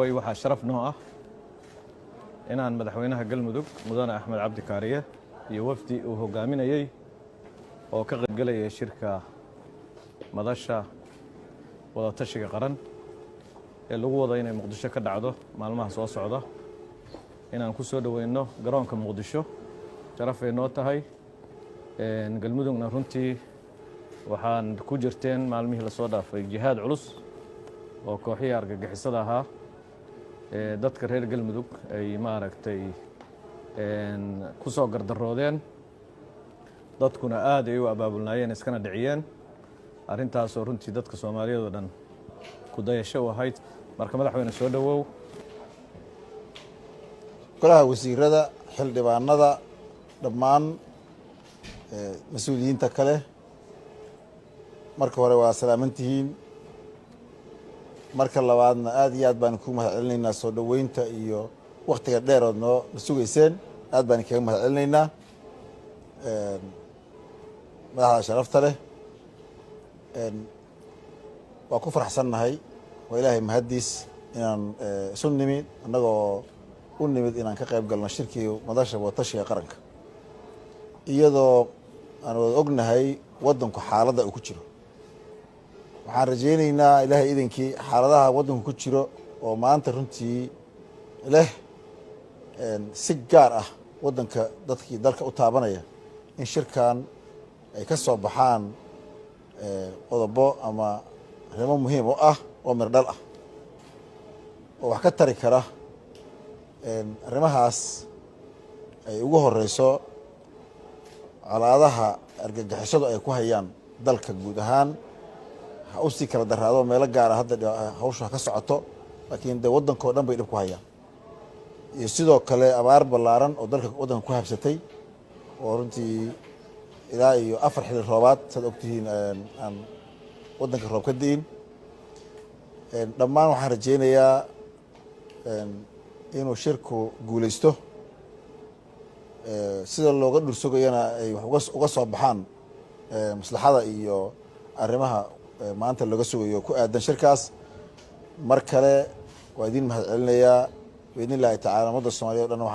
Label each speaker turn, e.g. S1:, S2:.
S1: Waxaa sharaf noo ah inaan madaxweynaha Galmudug, Mudane Axmed Cabdi Kaariye, iyo wafdi uu hogaaminayey oo ka qaybgelayay shirka Madasha Wadatashiga Qaran ee lagu wado inay Muqdisho ka dhacdo maalmaha soo socda, inaan ku soo dhoweyno garoonka Muqdisho. Sharafay noo tahay. Galmudugna runtii waxaan ku jirteen maalmihii lasoo dhaafay jihaad culus oo kooxihii argagixisada ahaa ee dadka reer Galmudug ay, ma aragtay, ku soo gardaroodeen, dadkuna aad ay u abaabulnaayeen, iskana dhiciyeen. Arrintaasoo runtii dadka Soomaaliyeed oo dhan ku dayasho u ahayd. Marka, madaxweyne, soo dhowow.
S2: Golaha wasiirada, xildhibaanada, dhammaan mas-uuliyiinta kale, marka hore waa salaamantihiin. Marka labaadna aad iyo aad baan ku mahad celinaynaa soo dhoweynta iyo waktiga dheerood noo na sugayseen. Aad baan kaga mahad celinaynaa. Madaxda sharafta leh, waa ku faraxsannahay, waa Ilaahay mahaddiis inaan isu nimid, annagoo u nimid inaan ka qayb galno shirkii Madasha Wadatashiga Qaranka, iyadoo aan wada ognahay waddanku xaaladda uu ku jiro. Waxaan rajaynaynaa, Ilaahay idinkii, xaaladaha waddanku ku jiro oo maanta runtii leh si gaar ah waddanka, dadkii dalka u taabanaya, in shirkan ay ka soo baxaan qodobo ama arrimo muhiim u ah oo mirdhal ah oo wax ka tari kara arrimahaas ay ugu horeyso colaadaha argagixisadu ay ku hayaan dalka guud ahaan. Ha usii kala daraado meelo gaara hadda hawsha ha ka socoto, laakiin dee waddanka oo dhan bay dhib ku hayaan. Iyo sidoo kale abaar ballaaran oo dalka, waddanka ku habsatay, oo runtii ilaa iyo 4 xilli roobaad, saad ogtihiin, aan waddanka roob ka di'in. Dhammaan waxaan rajeynayaa inuu shirku guuleysto, sida looga dhursugayana ay wax uga soo baxaan maslaxada iyo arrimaha maanta looga sugayo ku aadan shirkaas. Mar kale waa idin mahad celinayaa. Biidni Illahi tacala, ummadda Soomaliya o dhan.